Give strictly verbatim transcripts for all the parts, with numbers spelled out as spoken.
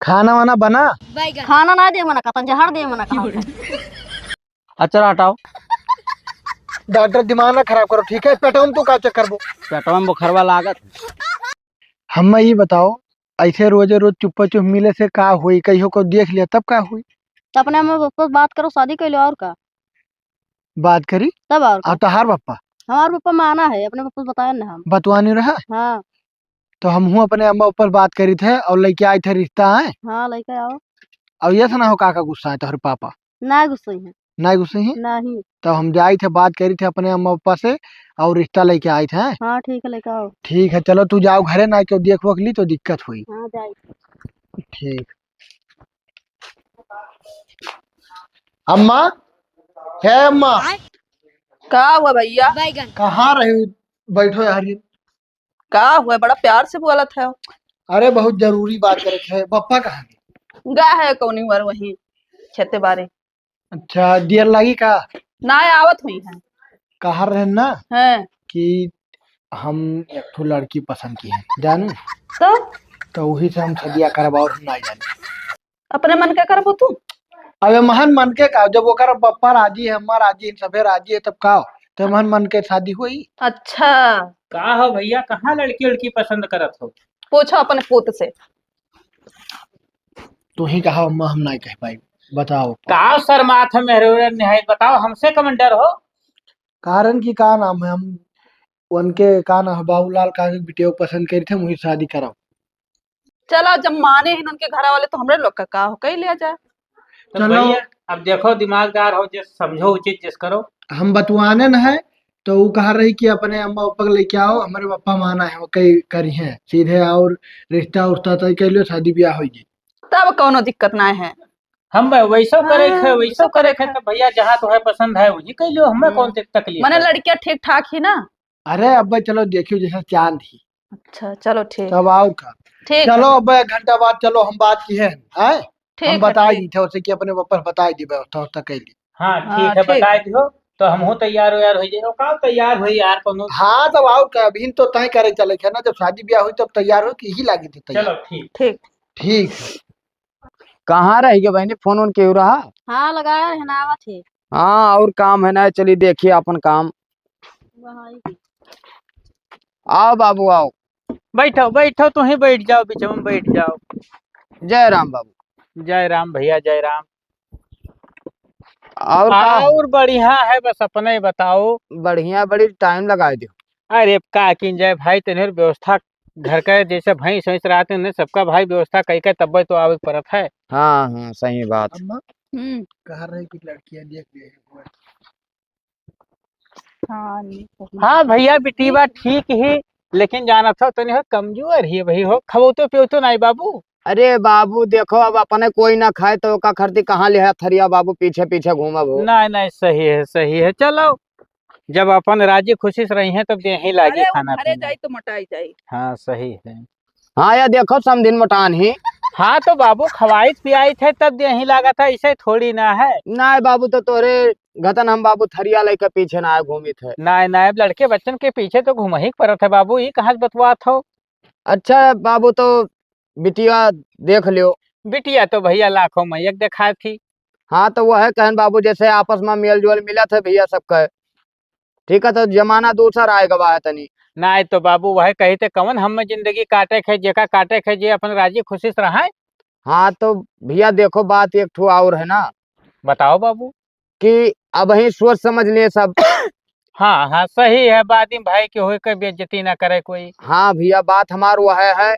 खाना वाना बना? बैगन। खाना ना दे मना कहता, जहर दे मना कहता। अच्छा, हटाओ। डॉक्टर, दिमाग ना खराब करो, ठीक है? पेटवा में तू का चेक करबो? पेटवा में बुखरवा लागत। हम्मा ई बताओ, ऐसे रोजे रोज चुप्पा चुप मिले से का होई? कहियो को देख लिया तब का होई? तो अपने अम्मा पापा से बात करो, शादी कर लो, और का? बात करी? तब और का? और तोहार पापा? हमार पापा माना है, अपने पापा से बताया ना हम। बतवानी रहा? हाँ। तो हमहू अपने अम्मा पापा से बात करी थे और लेके आई थे रिश्ता है। हाँ, लेके आओ। और ये सुना हो का, का गुस्सा है तोहरे पापा? ना गुस्सा है। ना गुस्सा है? नहीं। तो हम जाई थे, बात करी थे अपने अम्मा पापा से और रिश्ता लेके आई थे। हाँ, ठीक है, लेके आओ। ठीक है, चलो तू जाओ घरे, ना क्यों देख वख ली तो दिक्कत हुई। हाँ, जाई। ठीक। अम्मा, हे अम्मा। आय। का हुआ भैया? बैगन। कहाँ रही? बैठो यार, ये। का हुआ? बड़ा प्यार से बोलत है। अरे, बहुत जरूरी बात करे के है। बप्पा कहाँ गए? गा है कौनी हुआ वहीं खेते बारे। अच्छा, देर लागी का? ना, आवत हुई है। कहा रहे ना हैं। कि हम एक ठो लड़की पसंद की है, जानू? तो? तो वही से हम सदिया करवाओ, हम ना जाने। अपने मन के करबो तू? अबे महन मन के का, जब ओकर बप्पा राजी है, अम्मा राजी है, सभे राजी है, तब का? तो महन मन के शादी होई। अच्छा। का हो भैया, कहाँ लड़की उड़की पसंद करत हो? पूछो अपने पूत से। तू ही कहा अम्मा, हम नहीं कह पाई। बताओ। का शर्मात है मेहरे निहायत, बताओ, हमसे कमन डर हो? कारण की का नाम है, हम उनके का नाम है, बाबूलाल का बिटिया पसंद करी थे, वही शादी कराओ। चलो, जब माने हैं उनके घर वाले, तो हमरे लोग का का हो, कही लिया जाए। तो चलो। भैया, अब देखो, दिमागदार हो, जे समझो उचित, जिस करो। हम बतुआने न है, तो वो कहा रही कि अपने अम्मा पापा के लेके आओ, हमारे पापा माना है, वो कही करी हैं सीधे, और रिश्ता उश्ता तय कर लियो, शादी ब्याह होगी। तब कौनो दिक्कत ना है। हम वैसो करे हाँ, खे, वैसो वैसो करे करे खे, खे। तो भैया, जहाँ तुम्हें पसंद है, वही कह लियो, हमें हम्म। कौन तक-, तकलीफ मने है? लड़कियाँ ठीक ठाक ही ना? अरे अब्बे, चलो देखियो जैसे चांद ही। अच्छा, चलो ठीक। तब और का? ठीक चलो है। अब्बे, एक घंटा बाद चलो, हम बात की है, आए? ठीक हम है, बताई ठीक। दी थे उसे कि अपने वापस बताई दी, व्यवस्था, व्यवस्था कर ली। हाँ, हाँ, ठीक है, ठीक। बताई दियो, तो हमहू तैयार वैयार हो जाए। का तैयार हो यार, कोनो हाँ, तब और का, अभी तो तय करे चले थे ना, जब शादी ब्याह हुई तब तैयार हो कि ही लागे थे तैयार। चलो, ठीक। ठीक। ठीक। कहाँ रह गए बहनी, फोन वोन केहू रहा? हाँ, लगाया है ना, आवत है। हाँ, और काम है ना, चलिए देखिए अपन काम। वहाँ ही। आओ बाबू, आओ। बैठो, बैठो, तू ही बैठ जाओ, बीच में बैठ जाओ। जय राम बाबू। जय राम भैया, जय राम। और का? और बढ़िया है, बस अपने बताओ। बढ़िया, बड़ी टाइम लगाए दियो। अरे का किन जाए भाई, तनिर व्यवस्था घर का, जैसे भैंस वैंस रहते हैं, सबका भाई व्यवस्था कई के तब्बे तो आवे के पड़त है। हाँ, हाँ, सही बात। अम्मा, हम्म। कह रहे कि लड़कियां देख रहे हैं। हाँ, नहीं, सही। हाँ भैया, बिटिया ठीक। ठीक ही, लेकिन जानत हो, तनी हो कमजोर ही भाई हो, खवतो पियो तो नहीं बाबू। अरे बाबू, देखो, अब अपने कोई ना खाए तो ओका खरती कहाँ ले है थरिया बाबू, पीछे पीछे घूमब हो। नहीं, नहीं, सही है, सही है, चलो। जब अपन राजी खुशी से रही हैं, तब देही लागी अरे, वो खाना घरे पीना। जाई तो मोटाई जाई। हाँ, सही है। हाँ, या देखो, समधिन मोटान ही। हाँ, तो बाबू, खवाइत पियाइत है, तब देही लागत है, ऐसे थोड़ी ना है। नाय बाबू, तो तोरे घतन हम बाबू थरिया लेके पीछे ना घूमित है। नाय, नाय, अब लड़के बच्चन के पीछे तो घूम ही पड़त है बाबू, ई कहाँ से बतवात हो? अच्छा बाबू, तो बिटिया देख लियो। बिटिया तो भैया लाखों में एक देखात ही। हाँ, तो वह कहन बाबू, जैसे आपस में मेल जोल मिलत है भैया सबके, ठीक है, तो जमाना दूसर आए गवा है तनी। नाय तो बाबू, वह कही थे, कवन हम जिंदगी काटे खे, जेका काटे खे, जे अपन राजी खुशी से रहे। हाँ, तो भैया देखो, बात एक ठो और है ना। बताओ बाबू। कि अब ही सोच समझ लिए सब। हाँ, हाँ, सही है, बाद में भाई के होए के बेइज्जती ना करे कोई। हाँ भैया, बात हमार वह है।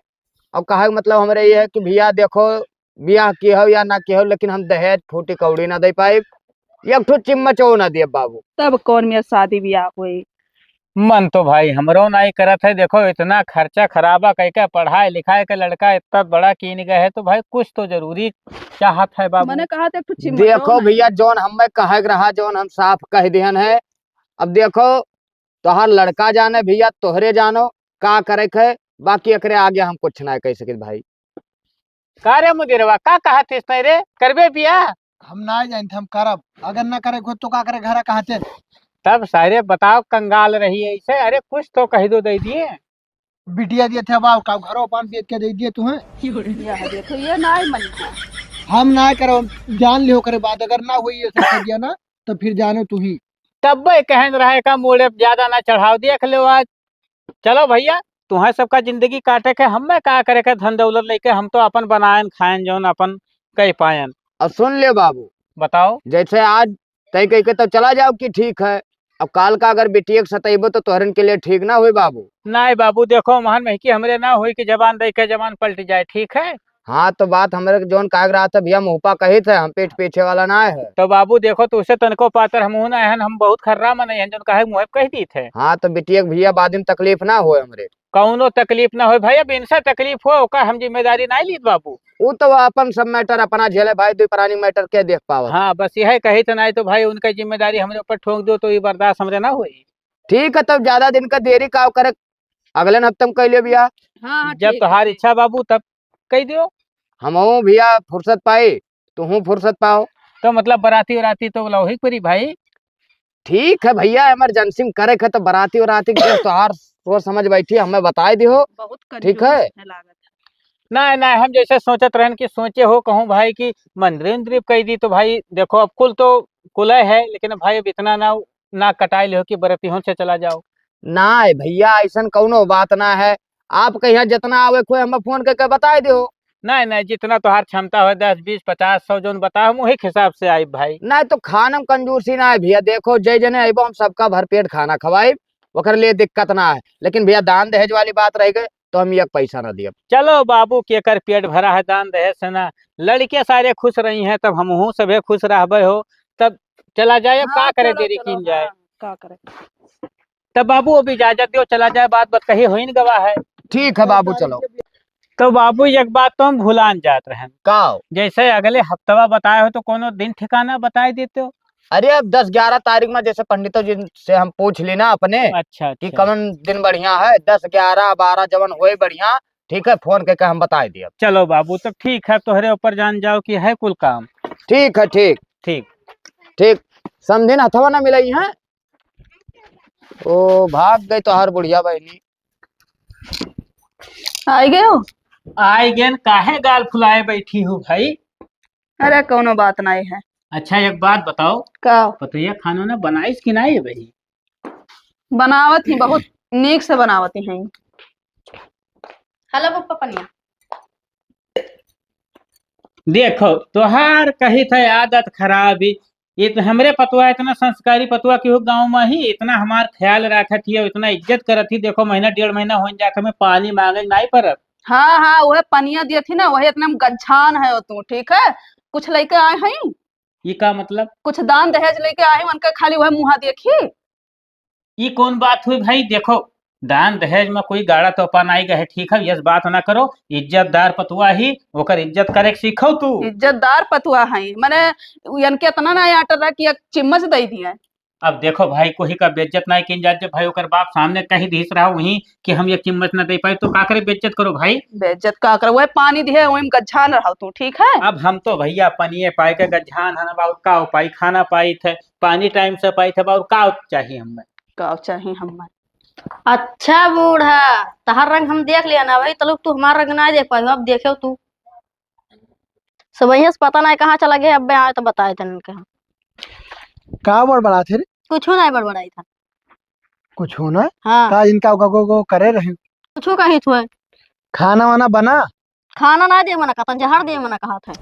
और कहे के मतलब हमरे ये है कि भैया देखो, बियाह किए हो या ना किए हो, लेकिन हम दहेज फूटी कौड़ी ना दे पाइब, एक ठो चिम्मचो ना दिए बाबू। तब कौन मेर शादी बियाह होई? मन तो भाई हमरो नाई करत है। देखो, इतना खर्चा खराबा कइके पढ़ाई लिखाई के लड़का इतना बड़ा कीन गए है, तो भाई कुछ तो जरूरी चाहत है बाबू। मने कहा था कुछ हिम्मत देखो हो ना। भैया, जौन हमें कहे के रहा, जौन हम साफ कह दिहन है। अब देखो, तोहार लड़का जाने भैया, तोहरे जानो का करे के है, बाकी एकरे आगे हम कुछ ना कह सकित भाई। का रे मुदिरवा, का कहत हिस तैं रे? करबे बियाह? हम ना जानित, हम करब। अगर ना करे खुद तो का करे घरा कहते। तब सारे बताओ, कंगाल रही ऐसे। अरे कुछ तो कह दो, दे दिए। बिटिया दिए थे, अब आओ, का घरो पान बेच के दे दिए तुम्हें? यह देखो, ये नाय मन है। हम ना करो, जान लियो करे बात, अगर ना हुई ये सब कर दिया ना, तो फिर जानो तू ही। तब कहन रहे का मोड़े ज्यादा ना चढ़ाओ, देख लो आज। चलो भैया, तुम्हें सबका जिंदगी काटे के, हमें का करे के धन दौलत लेके, हम तो अपन बनायन खायन जौन अपन कह पायन। अब सुन ले बाबू, बताओ। जैसे आज तय कह के तो चला जाओ कि ठीक है, अब काल का अगर बिटिया के सतैबो तो तोहरन के लिए ठीक ना होई बाबू। नहीं बाबू, देखो, महन महकी हमरे ना होई कि जबान दे के जबान पलट जाए, ठीक है? हाँ, तो बात हमरे के जौन काग रहा था भैया, मुँह पा कही थे, हम पीठ पीछे वाला ना है। तो बाबू देखो, तुझसे तनको पातर हमहू ना हन, हम बहुत खर्रा मनई हन, जौन काहे मुँह पे कह दी थे। हाँ, तो बिटिया के भैया बाद में तकलीफ ना होए हमरे। कौनो तकलीफ ना होए भाई, अब इनसे तकलीफ हो, ओका हम जिम्मेदारी नहीं लीत बाबू। वो तो अपन सब मैटर अपना झेले भाई, दुई प्राणी मैटर के देख पावत। हाँ, बस यह कही तो, नहीं तो भाई उनका जिम्मेदारी हमरे ऊपर ठोंक दो तो ये बर्दाश्त हमरे ना होई। ठीक है, तब ज्यादा दिन का देरी का करे, अगले हफ्ते में कह लियो भैया। हाँ, हाँ, जब ठीक है, तोहार ठीक। इच्छा बाबू, तब कह दियो। हमहू भैया फुर्सत पाई, तुहू फुर्सत पाओ। तो मतलब बराती उराती तो लौही परी भाई। ठीक है भैया, इमरजेंसी में करे के तो बराती उराती के तोहार सोच समझ बैठी, हमें बताई दिहो। बहुत कंजूस ठीक है। है लागत। नहीं, नहीं, हम जैसे सोचत रहन कि सोचे हो कहूँ भाई कि मंदिर उंदिर कह दी तो भाई देखो, अब कुल तो कुलय है, लेकिन भाई अब इतना ना, ना कटाई लियो कि बरतियों से चला जाओ। ना है भैया, ऐसन कौनो बात ना है। आपके यहाँ जितना आवे कोई हमें फोन करके बताई दियो। नहीं, नहीं, जितना तोहार क्षमता हो, दस, बीस, पचास, सौ जौन बताओ, हम वही हिसाब से आई भाई। नहीं तो खाना में कंजूसी ना है भैया। देखो, जय जने अइबो, हम सबका भरपेट खाना खवाई, ओकर लिए दिक्कत ना है। लेकिन भैया, दान दहेज वाली बात रह गई, तो हम एक पैसा ना दियब। चलो बाबू, केकर पेट भरा है दान दहेज से ना, लड़के सारे खुश रही हैं, तब हमहू सभे खुश रहबे हो। तब चला जाए, अब हाँ, का करे, चलो, देरी चलो, कीन जाए। हाँ, का करे। तब बाबू, अब इजाजत दियो, चला जाए, बात बात कही होइन गवा है। ठीक है बाबू, चलो। तो बाबू, एक बात तो हम भुलान जात रहन। का? जैसे अगले हफ्तवा बताए हो, तो कोनो दिन ठिकाना बताए देते हो। अरे, अब दस ग्यारह तारीख में जैसे पंडितो जी से हम पूछ ली ना अपने अच्छा, कि अच्छा। कौन दिन बढ़िया है, दस, ग्यारह, बारह जवन होए बढ़िया, ठीक है, फोन करके हम बताए दिए। चलो बाबू, तब ठीक है, तोहरे ऊपर जान जाओ कि है कुल काम। ठीक है, ठीक। ठीक। ठीक। समधिन हथवा ना मिलाई है। ओ, भाग गई तोहार बुढ़िया बहनी। आई गयो? आई गेन, काहे गाल फुलाए बैठी हो भाई? अरे, कौनो बात नहीं है। अच्छा, एक बात बताओ। का? पतोहिया खानो ना बनाइस कि नहीं भाई? बनावत ही, बहुत नीक से बनावत ही हैं। हेलो पप्पा, पनिया। देखो, तोहार कही था आदत खराब ही। ये तो हमरे पतोहा इतना संस्कारी पतोहा की हो गाँव में ही, इतना हमार ख्याल रखत ही, इतना इज्जत करत ही। देखो, महीना डेढ़ महीना हो जात, हमें पानी मांगे नहीं पड़त। हाँ, हाँ, वह पनिया दिया थी ना, वही इतना गज्झान है तू, ठीक है? कुछ लेके आए हैं? ये का मतलब? कुछ दान दहेज लेके आए हैं, उनका खाली वह मुँहा देखी। ई कौन बात हुई भाई? देखो, दान दहेज में कोई गाड़ा तोपा नाई गए, ठीक है, यस बात ना करो। इज्जतदार पतुआ ही, ओकर इज्जत करे के सीखो तू। इज्जतदार पतुआ है, मने इनके इतना ना आटर रहा कि एक चिम्मच दे दिए। अब देखो भाई, कोई का बेइज्जत नाई किन जात, जब भाई ओकर बाप सामने कही दिस रहा वहीं कि हम एक चिम्मच ना दे पाए, तो का करे, बेइज्जत करो भाई। बेइज्जत का करे, वह पानी दिए, वही में गज्झान रहो तू, ठीक है? अब हम तो भैया पनिये पाए के गज्झान है ना, बाउर का पाई, खाना पाई थे, पानी टाइम से पाई थे, बाउर का चाहिए हमें? का चाही हम्मे? अच्छा बूढ़ा, तहार रंग हम देख लिया ना भाई, तलुक तू हमार रंग ना देख पायो, अब देखेव तू। सबहिया से पता नहीं कहाँ चला गया, अबे आए तो बताए तन के हम। का बड़बड़ात है रे? कुछो नहीं बड़बड़ाई था। कुछो ना? हाँ। का इनका को, को, को करे रही? कुछो कही थुए। खाना वाना बना? खाना ना दे मना कहता, जहर दे मना कहा था।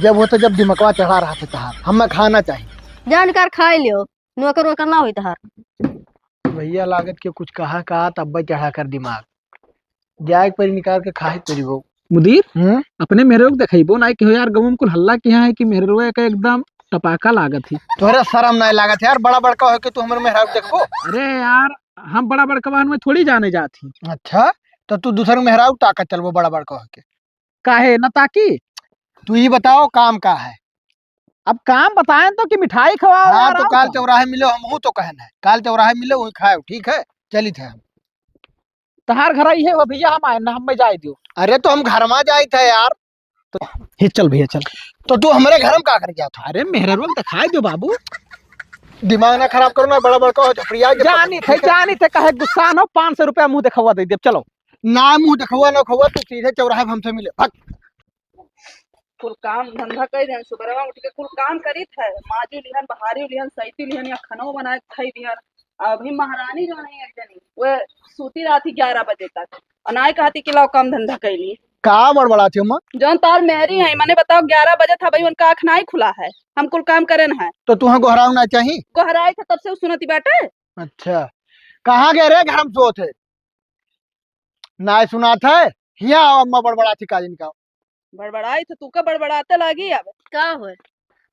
जब वो तो जब दिमकवा चढ़ा रहा था तहार, हमें खाना चाहिए। जान कर खाई लियो। नौकर वोकर ना होई तहार। भैया लागत के कुछ कहा का तब चढ़ा कर दिमाग। जाए के परी निकाल के खाए परी वो। मुदीर, हम्म? अपने मेहरवा के देखइबो ना कि हो यार, गाँव में कुल हल्ला किया है कि मेहरवा का एकदम टपाका लागत ही। तोहरा शर्म नहीं लागत यार, बड़ा बड़का हो के तू हमरे मेहरारू देखबो? अरे यार, हम बड़ा बड़का बहन में थोड़ी जाने जात ही। अच्छा, तो तू दूसर मेहरारू ताकत चलबो बड़ा बड़का हो के? काहे न ताकी? तू ही बताओ काम का है? अब काम बताएं तो कि मिठाई खवाओ हाँ, यार, तो और काल का? चौराहे मिलो, हम हूँ तो कहन है, काल चौराहे मिलो, वही खाओ, ठीक है? चलित है हम। तहार घर आई है वो भैया, हम आए ना, हम में जाए दियो। अरे तो हम घर में जाए थे यार। तो हे चल भैया चल। तो तू हमारे घर में का कर गया था? अरे मेहरवा के दिखाई दो बाबू। दिमाग ना खराब करो ना, बड़ा बड़का हो झपड़िया के जानी थे, जानी थे, कहे गुस्सा न हो, पाँच सौ रुपया मुँह देखवा दे देब, चलो। ना मुँह देखवा ना खवा, तू सीधे चौराहे पे हमसे मिले, भाग। कुल काम धंधा कइ देन, सुबेरवा उठ के कुल काम करित है, माजू लिहन, बहारी लिहन, सैती लिहन, या खनवा बनाए के खाई दिहन। अभी महारानी जो नहीं एक जनी, वे सूती रहती ग्यारह बजे तक, और नाई कहती कि लाओ काम धंधा कैली। का बड़बड़ात हो माँ? जौन तोर मेहरी है, मने बताओ, ग्यारह बजे था भाई, उनका आँख नाई खुला है, हम कुल काम करेन है। तो तुहें गोहराव ना चाही? गोहराई था तब से उ सुनती बाटे। अच्छा, कहाँ गए रे? घर में सोत है, नाई सुनात है। हियाँ आओ अम्मा, बड़बड़ात ही का जिनका। बड़बड़ाई तो तू का बड़बड़ाते लागी अब। का होए?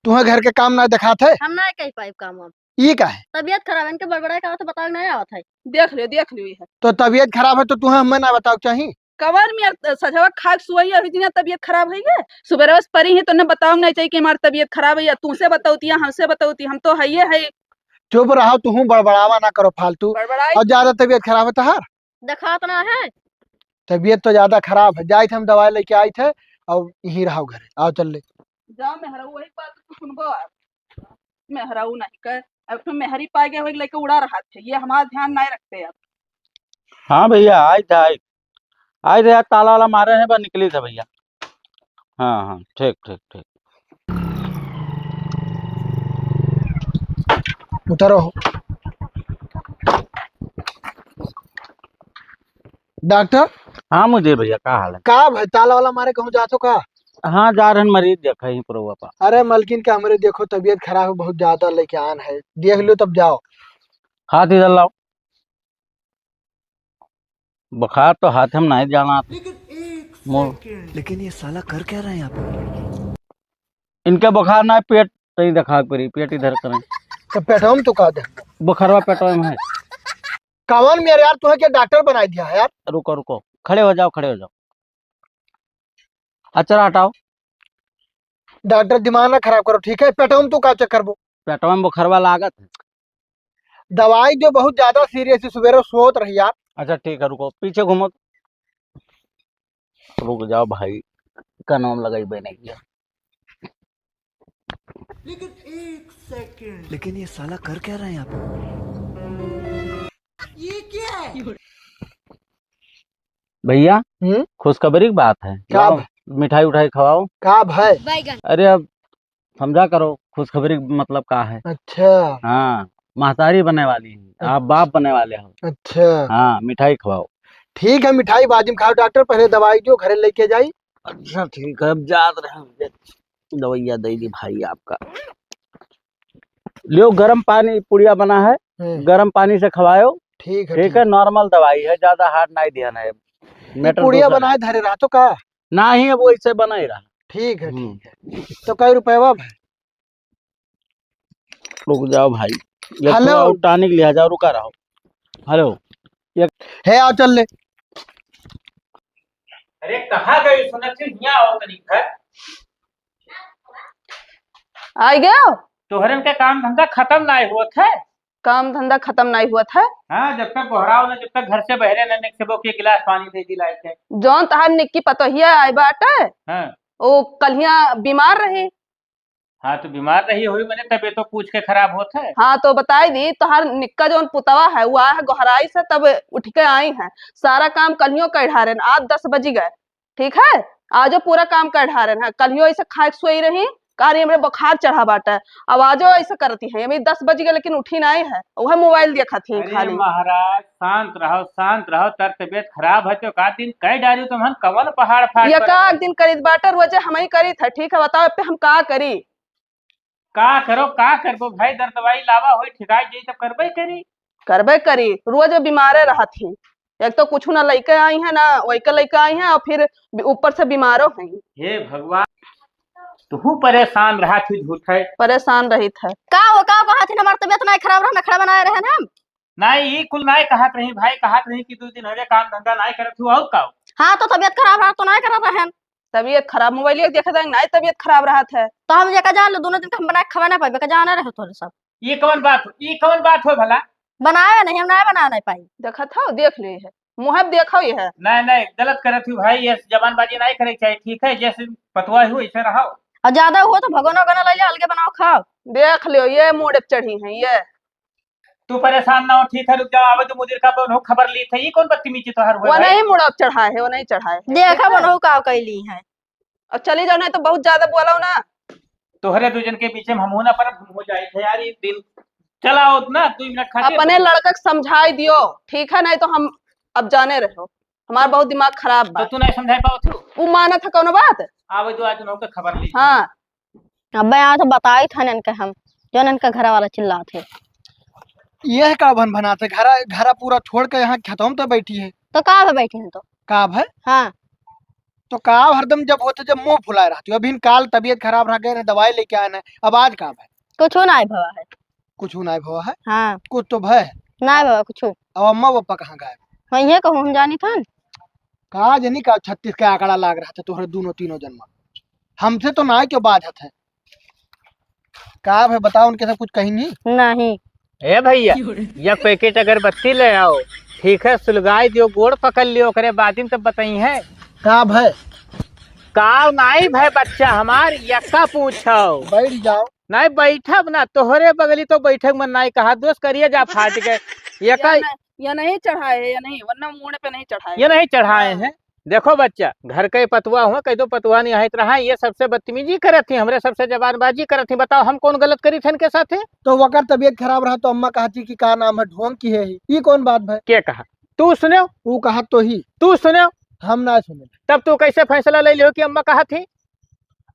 तुहें घर के काम ना देखात है? हम ना कह पाइब काम वाम। ई का है? तबीयत खराब है, इनके बड़बड़ाए का आवत है, बताओ, नहीं आवत है। देख लियो, देख लियो, ये है। तो तबीयत खराब है तो तुहें हमें ना बताओ चाही? कवर में यार सजवा खाक सुवैया हुई जिन्हें तबीयत खराब है ये। सुबह रोज परी है तो उन्हें बताओ नहीं चाहिए कि हमारी तबीयत खराब है, या तुमसे बताओती है, हमसे बताओती, हम तो है ये है। चुप रहो, तुहूँ बड़बड़ावा ना करो फालतू। बड़बड़ाई। और ज्यादा तबीयत खराब है तहार? देखात ना है। तबीयत तो ज्यादा खराब है, जाइत हम दवाई लेके आइत है, और यहीं रहो घरे, आओ चल ले। जा मेहराऊ, वही बात तू सुनबो अब। मेहराऊ नहीं कर, अब तो मेहरी पाए गए, वही लेके उड़ा रहा थे, ये हमारा ध्यान नहीं रखते अब। हाँ भैया, आइत है, आइत, आइत है, ताला वाला मारे हैं, बस निकली था भैया। हाँ, हाँ, ठीक, ठीक, ठीक। उतरो। डॉक्टर? हाँ मुदीर भैया, का हाल है? का भाई, ताला वाला मारे कहूँ जात हो का? हाँ, जा रहन मरीज देखा ही पुरवा पा। अरे मलकिन के हमरे देखो, तबीयत खराब है, बहुत ज्यादा लेके आन है, देख लो तब जाओ। हाथ इधर लाओ। बुखार तो हाथ में नहीं जाना। लेकिन एक मोर- सेकंड। लेकिन ये साला कर क्या रहा है यहाँ पे? इनका बुखार ना, पेट कहीं दिखा पड़ी, पेट इधर करें। तो पेटवा में तो का दे? बुखारवा पेटवा में है। कवन मेरे यार, तुहे के डॉक्टर बनाई दिया है यार? रुको, रुको, खड़े हो जाओ, खड़े हो जाओ। अचरा हटाओ। डॉक्टर, दिमाग ना खराब करो, ठीक है? पेटवा में तू का चेक करबो? पेटवा में बुखारवा लागत है। दवाई जो बहुत ज्यादा सीरियस है, सुबेरे सोत रही यार। अच्छा ठीक है, रुको, पीछे घूमो। रुक जाओ भाई, का नाम लगाई बने गया। लेकिन एक सेकंड। लेकिन ये साला कर क्या रहा है यहाँ पे? ये क्या है? भैया, हम्म? खुशखबरी की बात है। का लाओ, भाई? मिठाई उठाई खवाओ। का भाई? अरे अब समझा करो, खुशखबरी मतलब का है। अच्छा। हाँ, महतारी बने वाली है, अच्छा। आप बाप बने वाले हो। अच्छा। हाँ, मिठाई खवाओ। ठीक है, मिठाई बाद में खाओ डॉक्टर, पहले दवाई जो घरे लेके जाई। अच्छा, ठीक है, अब जात रहे, दवाइया दे दी भाई आपका। लियो, गरम पानी, पुड़िया बना है, हम्म। गरम पानी से खवायो। ठीक है, ठीक ठीक है, है। नॉर्मल दवाई है, ज्यादा हार्ड नहीं दिया है। ये matter पुड़िया दूसरा बनाए है। धरे रहा तो का? नहीं, अब वैसे बना ही रहा। ठीक है, हम्म। ठीक है। तो कई रुपया भाई? रुक जाओ भाई, ये हेलो। थोड़ा और टॉनिक लिया जाओ, रुका रहो। हेलो, ये है, आओ चल ले। अरे, कहाँ गई सुनत थी? हियाँ आओ तनी घर। आई गयो? तोहरन के काम धंधा खत्म नाय होत है? काम धंधा खत्म नाय होत है? हाँ, जब तक गोहराओ ना, जब तक घर से बहरे ना निकसबो के गिलास पानी दे दी लाइके। जौन तहार निक्की पतोहिया आए बाटे, हाँ। ओ कल्हिया बीमार रही। हाँ, तो बीमार रही हुई, मैंने तबीयत तो पूछ के खराब होत है। हाँ, तो बताई दी, तोहार निक्का जौन पुतवा है, वो आया है गोहराई से, तब उठ के आई है। सारा काम कल्हियो कर ढारेन, आज दस बजी गए, ठीक है, आजो पूरा काम कर ढारेन है। कल्हियो ऐसे खाए के सोई रही, कह रही हमरे बुखार चढ़ा बाटे, अब आजो ऐसे करती है, अभी दस बजी गए लेकिन उठी नहीं है, वह मोबाइल देखत ही अरे खाली। महाराज, शांत रहो, शांत रहो, तर तबीयत खराब है तो का दिन कह डारी तुम, हम कवन पहाड़ फाड़ एक पर आध दिन करीत बाटे, रोजे हम ही करीत है, ठीक है, बताओ, अब पे हम का करी? का करो, का करबो भाई, दर दवाई लावा होई, ठिकाई जाई तब करबे करी। करबे करी, रोज बीमारे रहत ही, एक तो कुछ ना लइके आई है ना वइके लइके आई है, और फिर बी-, ऊपर से बीमारो हैं। हे भगवान, तू परेशान रहा थी झूठ है। परेशान रहित है। का हो, का कहत ही, हमार तबीयत नहीं खराब रहा, नखड़ा बनाए रहे हम। नहीं, ई कुल नहीं कहत रही भाई, कहत रही कि दो दिन हो गए काम धंधा नहीं करत हूँ, और का? हाँ, तो तबीयत खराब रहा तो नहीं करत रहन। तबीयत खराब, मोबाइल देखे देखे नहीं तबीयत खराब रहत है। तो हम जेका जान लो, दोनों दिन का हम बना के खवा ना पाइबे, का जाना रहे तोरे सब। ये कौन बात हो, ये कौन बात हो भला? बनावे नहीं, हम नहीं बना नहीं पाई। देखत हो, देख ले है, मुँह अब देखो ये है। नहीं, नहीं, गलत करत हूँ भाई, ये जबानबाजी नहीं करे के चाहिए, ठीक है? जैसे पतवा हो, ऐसे रहो। और ज्यादा हुआ तो भगोना वगोना ले ले, अलगे बनाओ खाओ। देख लियो, ये मूड पे चढ़ी हैं ये। तू परेशान ना हो, ठीक है, रुक जाओ, आवे तो मुदीर का बहू खबर ली थे। ये कौन बदतमीजी तोहार हुआ वो भाई? नहीं मूड पे चढ़ा है, वो नहीं चढ़ा है। देखा देखा? बनहू का कैली है। और चली जाओ, नहीं तो बहुत ज्यादा बोलो ना। तोहरे दू जन के बीच में हमहू ना परब, हमहू जाए थे यार, ये दिन चलाओ ना, दो मिनट खातिर। अपने लड़का के समझाई दियो, ठीक है, नहीं तो हम अब जाने रहो, हमार बहुत दिमाग खराब बा। तो तू नहीं समझाई पावत हो? उ मानत है कौनो बात? आवे दो, आज उनके खबर ली। हाँ। अबे यहाँ तो बताई था इनके हम, जो इनके घर वाला चिल्लात है। ये है का भन भनात है? घरा, घरा पूरा छोड़ के यहाँ खेतों में तो बैठी है। तो का पे बैठी है तो? का भय? हाँ। तो का हरदम जब होते जब मुंह फुलाए रहती हो? अभी काल तबीयत खराब रह गए ना, दवाई लेके आए ना, अब आज का भय? कुछ ना भवा है। कुछ ना भवा है? हाँ। कुछ तो भय है। ना भवा कुछ। अब अम्मा पापा कहाँ गए? वही है कहूँ हम जानी थन। का जनी का छत्तीस के आंकड़ा लाग रहा था तोहरे दोनों तीनों जन में। हमसे तो ना क्यों बात है। का भय बताओ, उनके सब कुछ कही नहीं? नहीं। ए भैया, या पैकेट अगरबत्ती ले आओ, ठीक है, सुलगाई दियो, गोड़ पकड़ लियो, ओकरे बाद में तब बताई है। का भय? का नाई भय बच्चा हमार, यक्का पूछो। बैठ जाओ। नहीं बैठब ना, तोहरे बगली तो बैठक मन नाई कहा, दोस्त करिए जा फाट के। यक्का या न-, या नहीं चढ़ाए है, या नहीं, वरना मूड़ पे नहीं चढ़ाए ये है। नहीं चढ़ाए हाँ। हैं। देखो बच्चा, घर के पतुआ हुआ, कह दो पतुआ नहीं आहित रहा, ये सबसे बदतमीजी करत ही, हमरे सबसे जबानबाजी करत ही। बताओ, हम कौन गलत करी थे इनके साथे? तो वकर तबीयत खराब रहा, तो अम्मा कहती कि का नाम है, ढोंग की है ही। ये कौन बात है? के कहा? तू सुने? वो कहा तो ही। तू सुने? हम ना सुने। तब तू कैसे फैसला ले लियो कि अम्मा कहा थी?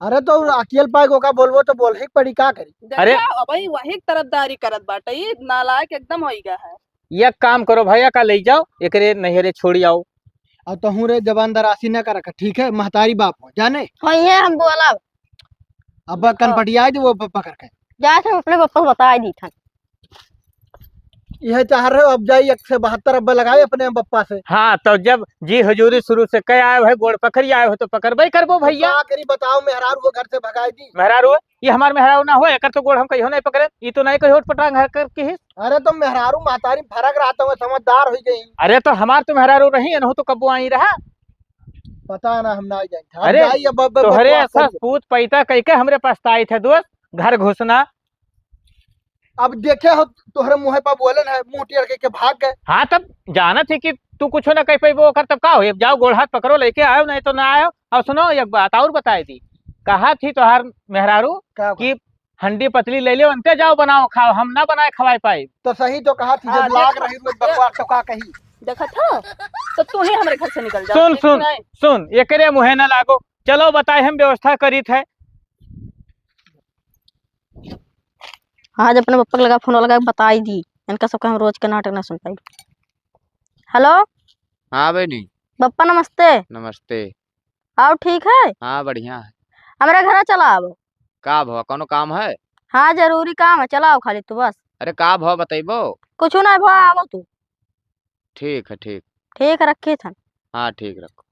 अरे तो अकेल पाए को का बोलबो तो बोल ही पड़ी, का करी? अरे देखा, अबही वही तरफदारी करत बाटे, ई नालायक एकदम होई गया है। एक काम करो भैया, का ले जाओ, एकरे नैहरे छोड़ी आओ। अब तोहू रे जबान दरासी न कर, ठीक है, महतारी बाप हो, जाने? हाँ, ये हम बोलब। अब हाँ। कनपटिया दे वो प-, पकड़ के। जा से अपने पप्पा को बता दी था। यह चाह रहे हो, अब जाई एक से बहत्तर अब लगाए अपने पप्पा से। हाँ, तो जब जी हजूरी शुरू से कह आए हो, गोड़ पकड़ी आए हो, तो पकड़बे करबो तो भैया। का करी बताओ, मेहरारू वो घर से भगाई दी। मेहरारू ये हमार मेहरारू ना हो, एकर तो गोड़ हम कहियो नहीं पकड़े। ई तो नहीं कहियो पटांग हर कर किहिस। अरे तो मेहरारू महतारी फरक रहत है, समझदार होई गई। अरे तो हमार तो मेहरारू रही, एनहू तो कब्बो आई रहा। पता ना, हम ना जाई। हम अरे जाई अब, अब, अब तोहरे बकवास ऐसा करियो। पूत पैदा कई के हमरे पछताई थे दोस्त, घर घुसना। अब देखे हो तोहरे मुँह पर बोलन है, मुँह टेढ़ के, के भाग गए। हाँ तब जानत ही कि तू कुछ ना कह पैबो ओकर, तब का हो? अब जाओ गोड़ हाथ पकड़ो, लेके आओ, नहीं तो ना आओ। और सुनो एक बात और बताई दी, कहा थी तोहार मेहरारू का कि हंडी पतली ले ले, उनके जाओ बनाओ खाओ, हम ना बनाए खवाए पाई। तो सही तो कहा थी, हाँ, जब लाग देखो, रही रोज बकवास तो का कही? देखा था, तो तू ही हमरे घर से निकल जाओ, सुन, ठीक सुन, नहीं? सुन, एकरे मुँहे ना लागो। चलो बताए, हम व्यवस्था करी थे। आज अपने पप्पा के लगा फोन लगा के बताई दी, इनका सबका हम रोज के नाटक ना सुन पाई। हेलो। हाँ बहनी। पप्पा नमस्ते। नमस्ते। आओ ठीक है? हाँ बढ़िया है। हमरे घरा चला आओ। का भवा, कौनो काम है? हाँ जरूरी काम है, चला आओ खाली तू बस। अरे का भवा बतैबो? कुछ ना भवा, आओ तू। ठीक है, ठीक। ठीक है, रखी थन। हाँ ठीक, रखो।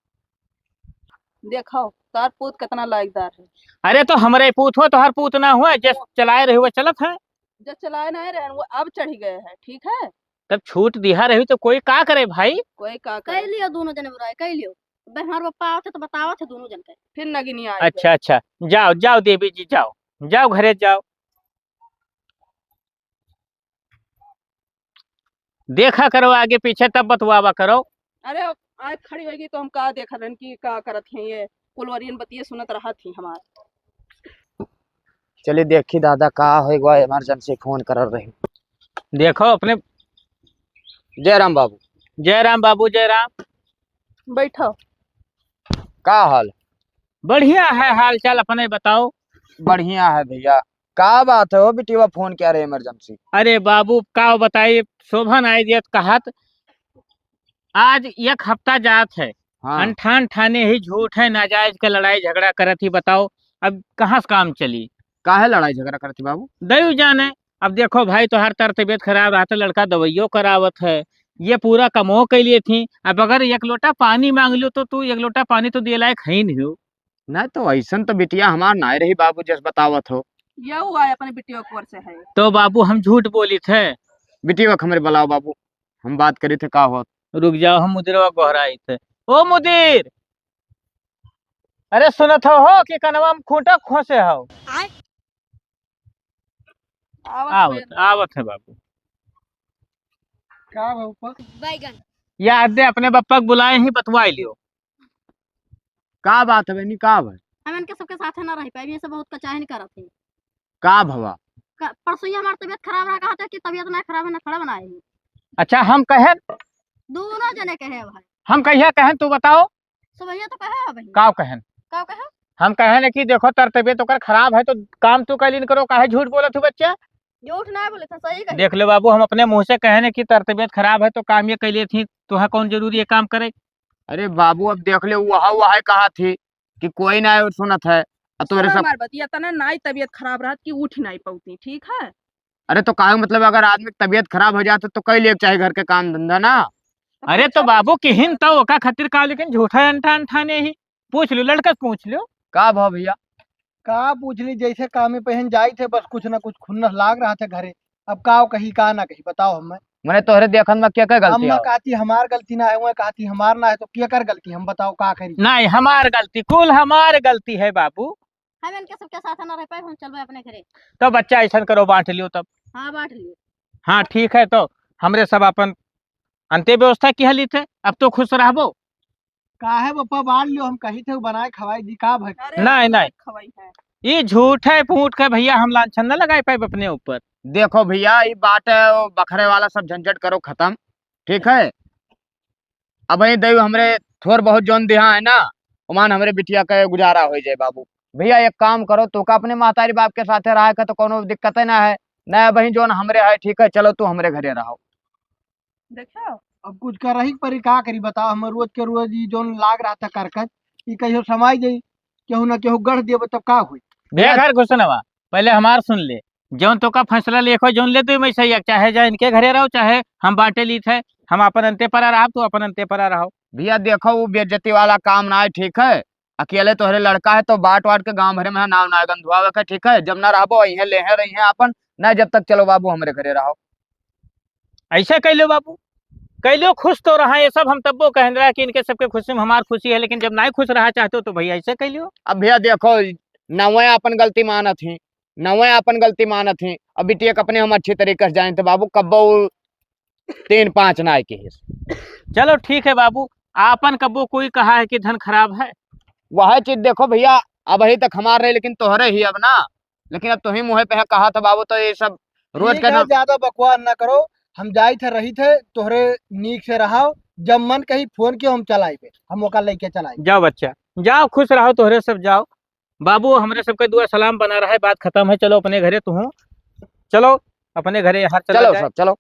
देखो तार पूत कितना लायकदार है। अरे तो हमरे पूत हो, तोहर पूत ना हुआ, जस चलाए रहे हुए चलत है। जस चलाए ना रहे वो अब चढ़ी गए है, ठीक है। तब छूट दिहा रही तो कोई का करे भाई? कोई का करे? कह लियो दोनों जने बुराई, कह लियो। अबे हमार पप्पा आवत है तो बतावत है दोनों जन के। फिर नगिनी आई अच्छा, अच्छा, जाओ, जाओ देवी जी, जाओ, जाओ घरे जाओ। देखा करो आगे पीछे, तब बतवावा करो। अरे, आज खड़ी होगी तो हम का देखत रहन कि का करत हैं ये, कुलवरियन बतिये सुनत रहत ही हमार। चलिए देखी दादा, का हो गवा, emergency फोन करल रही। देखो अपने। जय राम बाबू। जय राम बाबू, जय राम। बैठो। का हाल? बढ़िया है हाल चाल, अपने बताओ। बढ़िया है भैया। का बात है हो बिटिया, फोन क्या रहे emergency? अरे बाबू का बताई, शोभन आई दियत कहत आज एक हफ्ता जात है। हाँ। अनठान ठाने ही झूठ है, नाजायज के लड़ाई झगड़ा करत ही, बताओ अब कहाँ से काम चली? काहे लड़ाई झगड़ा करत ही बाबू? दयू जाने। अब देखो भाई, तोहार तर तबीयत खराब रहत है, लड़का दवाइयो करावत है, ये पूरा कमो के लिए थी। अब अगर एक लोटा पानी मांग लो तो तू एक लोटा पानी तो दिए लायक है ही नहीं हो। नहीं तो ऐसन तो बिटिया हमार नाय रही बाबू, जस बतावत हो। यऊ आय अपने बिटिया के ओर से है। तो बाबू हम झूठ बोली थे? बिटिया के हमरे बुलाओ बाबू, हम बात करी थे का होत। रुक जाओ, हम मुदिरवा गोहराई थे। ओ मुदिर, अरे सुनत हो, हो कि कनवा में खूंटा खोसे हो? आवत आवत, है। आवत है बाबू। का बाबू? बैगन। याद दे, अपने बप्पा के बुलाए ही, बतवाई लियो। का बात है बहनी, का बात? हम इनके सबके साथ ना रह पाए, ये सब बहुत कचाहिन करत है। का भवा? क-, परसों ही हमार तबीयत खराब रहा, कहा था कि तबीयत ना खराब है, ना खड़ा बनाए ही। अच्छा, हम कहेन? दोनों जने कहे भाई। हम कहिया कहेन, तू बताओ। सुबहिया तो कहे हो भाई। का कहेन? का कहे? हम कहेन कि देखो, तर तबीयत ओकर खराब है, तो काम तू कैलिन करो, काहे झूठ बोलत हो बच्चा? झूठ ना बोले था, सही कहे। देख लो बाबू, हम अपने मुंह से कहेन कि तर तबीयत खराब है, तो काम ये कैले थी, तुहा कौन जरूरी है काम करे? अरे बाबू, अब देख ले, वह, वह कहा थी कि कोई ना सुनत है, अब तोरे सुनो सब हमार बतिया, तना नाई तबीयत खराब रहत कि उठ नाई पौती, ठीक है? अरे तो काहे, मतलब, अगर आदमी की तबीयत खराब हो जात है तो कई लेके चाहे घर के काम धंधा ना। तो अरे तो पूछो बाबू, तो। किहिन तो ओका खातिर का, लेकिन झूठा अंठा अंठाने ही। पूछ लो, लड़का से पूछ लो। का भा भैया? का पूछ ली, जैसे कामे पे हन जाई थे, बस कुछ ना कुछ खुन्नस लाग रहा था घरे। अब का कही, का ना कही, बताओ हमें। मने तोहरे देखन में के के गलती अम्मा है? कहती हमार गलती ना है, वह कहती हमार ना है, तो के कर गलती, हम बताओ का करी? नहीं, हमार गलती, कुल हमार गलती है बाबू। हम इनके सबके साथ ना रह पाए, हम चलबे अपने घरे। तो बच्चा ऐसन करो, बांट लियो तब। हाँ, बांट लियो। हाँ, ठीक है, तो हमरे सब अपन अंते व्यवस्था किहली थे, अब तो खुश रहबो। काहे बप्पा, बांट लियो, हम कही थे बनाए खवाई दी का भर। अरे नहीं, नहीं। खवाई है। ये झूठ है, फूट है भैया, हम लांछन न लगाए पाए अपने ऊपर। देखो भैया, ये बात है, वो बखरे वाला सब झंझट करो खत्म, ठीक है? अब ये दई हमरे थोर बहुत जौन दिहा है ना, ओमान हमरे बिटिया के गुजारा हो जाए बाबू। भैया एक काम करो, तोका अपने महतारी बाप के साथे रहे का तो कोनो दिक्कते ना है, ना अब जौन हमरे है, ठीक है, चलो तू हमरे घरे रहो। देखो। अब कुछ करही के परी, का करी बताओ, हम रोज के रोज ई जौन लाग रहा था करकट, ई कहियो समाई जाई, केहू ना केहू गढ़ देबे तब का होई? देख यार गुस्सा ना बा, पहले हमार सुन ले, जौन तोका फैसला लेखो जौन ले दे मैं सही है, चाहे जा इनके घरे रहो, चाहे हम बांटे लीत है, हम अपन अंते परा रहब, तू अपन अंते परा रहो। भैया देखो, वो बेइज्जती वाला काम ना है, ठीक है? अकेले तोहरे लड़का है तो बांट वाट के गांव भरे में नाव ना गंधुआवे के, ठीक है? जब ना रहबो, अइहें लेहे रहिहें आपन, ना जब तक चलो बाबू हमरे घरे रहो। ऐसे कैलो बाबू, कैलो खुश तो रहा, ये सब हम तब्बो कहन रहा कि इनके सबके खुशी में हमार खुशी है, लेकिन जब नहीं खुश रहा चाहते हो तो भैया ऐसे कैलो। अब भैया देखो, नवे अपन गलती मानत ही, नवे अपन गलती मानत ही। अब बिटिया के अपने हम अच्छी तरीके से जाने थे बाबू, कब्बो उ तीन पाँच ना आए के हिस। चलो ठीक है बाबू, आपन कब्बो कोई कहा है कि धन खराब है? वह चीज देखो भैया, अब अभी तक हमार रहे, लेकिन तोहरे ही अब ना, लेकिन अब तुही मुँहे पे है कहा था बाबू, तो ये सब रोज ठीक का है, ना। ज्यादा बकवास ना करो, हम जाई थे रही थे, तोहरे नीक से रहो, जब मन कही फोन कियो हम चल आइबे, हम ओका लेके चल आइबे। जाओ बच्चा, जाओ खुश रहो, तोहरे सब जाओ। बाबू हमरे सबके दुआ सलाम बना रहा है, बात खत्म है, चलो अपने घरे तुहूँ, चलो अपने घरे हर चला चलो जाए। सब, चलो।